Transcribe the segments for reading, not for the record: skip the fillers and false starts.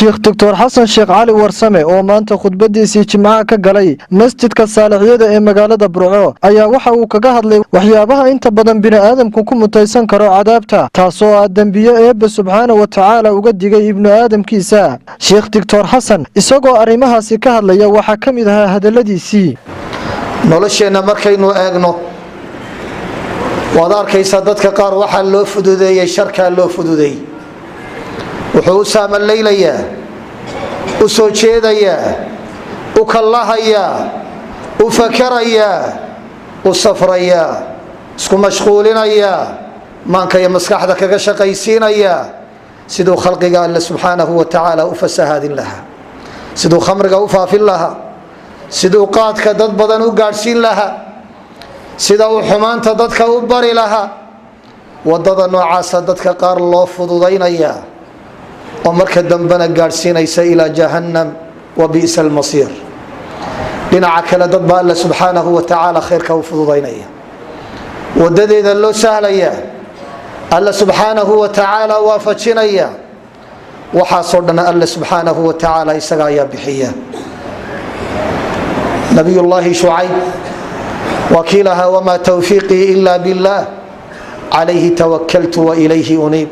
Sheekh Doctor Xasan Sheekh Cali Warsame oo maanta khudbadiisii Jimcaha ka galay masjidka Saalixyada ee magaalada Burco ayaa waxa uu kaga hadlay waxyaabaha inta badan bini'aadamku ku mutaysan karo cadaabta, taasoo ah dembiyo Eebbe subxaana wa tacaala uga digay ibnu aadamkiisa. Sheekh Doctor Xasan isagoo arrimahaasi ka hadlaya waxaa ka mid ahaa hadalladiisii: Nolosheenna markaynu eegno, waad arkaysaa, dadka qaar waxaa loo fududeeyey sharkaa loo fududeeyey. Wuxuu u saamalaylayaa, u soo jeedayaa, u kallahayaa, u fakarayaa, u safrayaa, isku mashquulinayaa, maanka iyo maskaxda kaga shaqaysiinayaa siduu khalqiga Alle subxaanahu wa tacaala u fasahaadin lahaa, siduu khamriga u faafin lahaa, siduu qaadka dad badan u gaadhsiin lahaa, sida uu xumaanta dadka u bari lahaa. Wadada noocaasa dadka qaar loo fududaynayaa oo marka dambena gaadhsiinaysa ilaa jahannam, wa bi'sa almasiir. Dhinaca kale, dad baa Alle subxaanahu wa tacaala khayrka u fududaynaya, wadadeeda loo sahlaya, Alle subxaanahu wa tacaala waafajinaya. Waxaasoo dhan Alle subxaanahu wa tacaala isaga ayaa bixiya. Nabiyullaahi Shucayb waa kii lahaa: "Wmaa tawfiiqii ila biاllah, calayhi tawakaltu wailayhi uniib."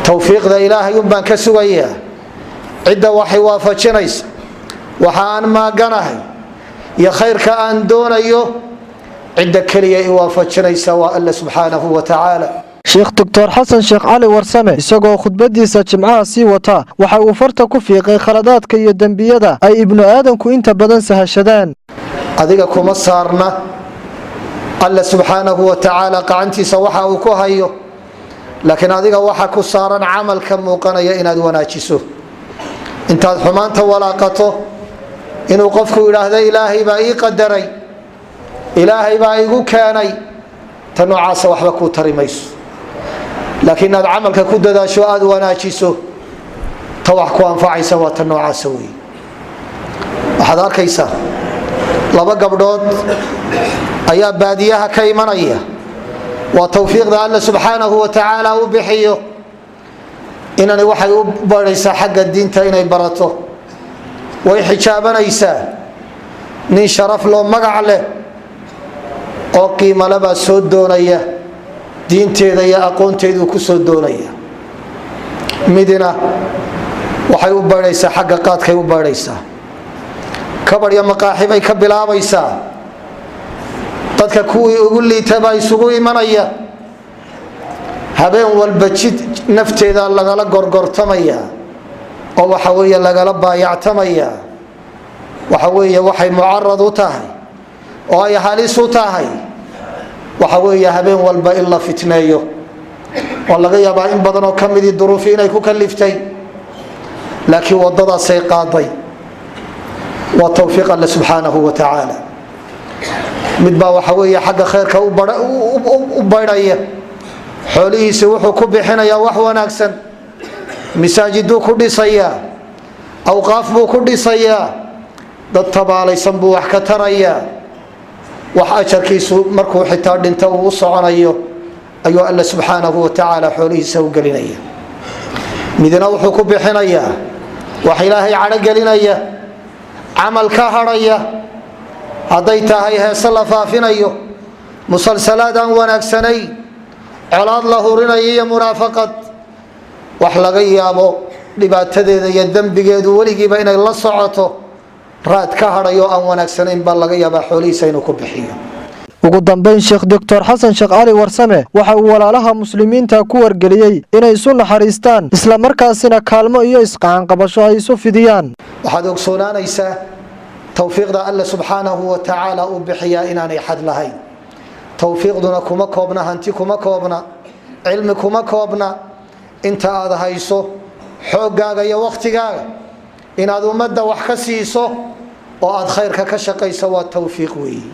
Towfiiqda Ilaahay un baan ka sugayaa, cidda waxay waafajinaysa waxa aan maaganahay iyo khayrka aan doonayo, cidda keliya i waafajinaysa waa Alle subxaanahu wa tacaala. Sheekh Doctor Xasan Sheekh Cali Warsame isagoo khudbadiisa Jimcaha sii wata waxa uu farta ku fiiqay khaladaadka iyo dembiyada ay ibnu aadanku inta badan sahashadaan. Adiga kuma saarna Alle subxaanahu wa tacaala qacantiisa waxa uu ku hayo, laakiin adiga waxa ku saaran camalka muuqanaya inaad wanaajiso. Intaad xumaanta walaaqato, inuu qofku idhaahdo: "Ilaahay baa ii qadaray, Ilaahay baa igu keenay," ta noocaasa waxba kuu tari mayso. Laakiin inaad camalka ku dadaasho, aada wanaajiso, ta wax ku anfacaysa waa ta noocaasa wey. Waxaad arkaysaa laba gabdhood ayaa baadiyaha ka imanaya. Waa towfiiqda Alle subxaanahu wa tacaala u bixiyo. Inani waxay u baraysaa xagga diinta inay barato, way xijaabanaysaa. Nin sharaf loo, magac leh oo qiimale baa soo doonaya, diinteeda iyo aqoonteeduu ku soo doonaya. Midina waxay u baydhaysaa xagga qaadkay u baydhaysaa, kabadhyo maqaaxi bay ka bilaabaysaa. Dadka kuwii ugu liita baa isugu imanaya. Habeen walba jid nafteeda lagala gorgortamaya oo waxa weeye lagala baayactamaya. Waxa weeye waxay mucarad u tahay oo ay halis u tahay, waxa weeye, habeen walba in la fitneeyo. Oo laga yaabaa in badan oo ka midii duruufi inay ku kaliftay, laakiin wadadaasay qaaday. Waa towfiiq Alle subxaanahu wa tacaala. Mid baa waxa weeye xagga khayrka u baydhaya, xoolihiisi wuxuu ku bixinayaa wax wanaagsan, masaajiduu ku dhisayaa, awqaaf buu ku dhisayaa, dad tabaalaysan buu wax ka tarayaa. Wax ajarkiisu markuu xitaa dhinto uu u soconayo ayuu Alle subxaanahu wa tacaala xoolihiisa u gelinaya. Midna wuxuu ku bixinayaa wax Ilaahay cadho gelinaya, camal ka hadhaya, hadday tahay heese la faafinayo, musalsalaad aan wanaagsanayn, colaad la hurinayo iyo munaafaqad, wax laga yaabo dhibaatadeeda iyo dembigeedu weligiiba inay la socoto, raad ka hadhayo aan wanaagsanayn baa laga yaabaa xoolihiisa inuu ku bixiyo. Ugu dambayn, Sheekh Doctor Xasan Sheekh Cali Warsame waxa uu walaalaha muslimiinta ku wargeliyey inay isu naxariistaan, islamarkaasina kaalmo iyo isqacanqabasho ay isu fidiyaan. Waxaad ogsoonaanaysaa towfiiqda Alle subxaanahu wa tacaala uu bixiyaa inaanay xad lahayn. Towfiiqduna kuma koobna hanti, kuma koobna cilmi, kuma koobna. Inta aad hayso, xooggaaga iyo wakhtigaaga inaad ummadda wax ka siiso oo aad khayrka ka shaqayso waa towfiiq weeye.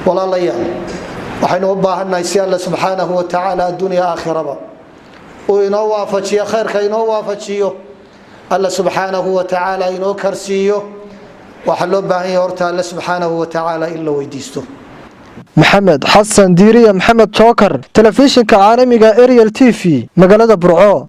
Walaalayaal, waxaynu u baahannahay si Alle subxaanahu wa tacaala addunya aakhiraba uu inoo waafajiyo, khayrka inoo waafajiyo, Alle subxaanahu wa tacaala inoo karsiiyo, waxaa loo baahan yahay horta Alle subxaanahu wa tacaala in la weydiisto. Maxamed Xasan Diiriya, Maxamed Jookar, telefishinka caalamiga Ariel TV, magaalada Burco.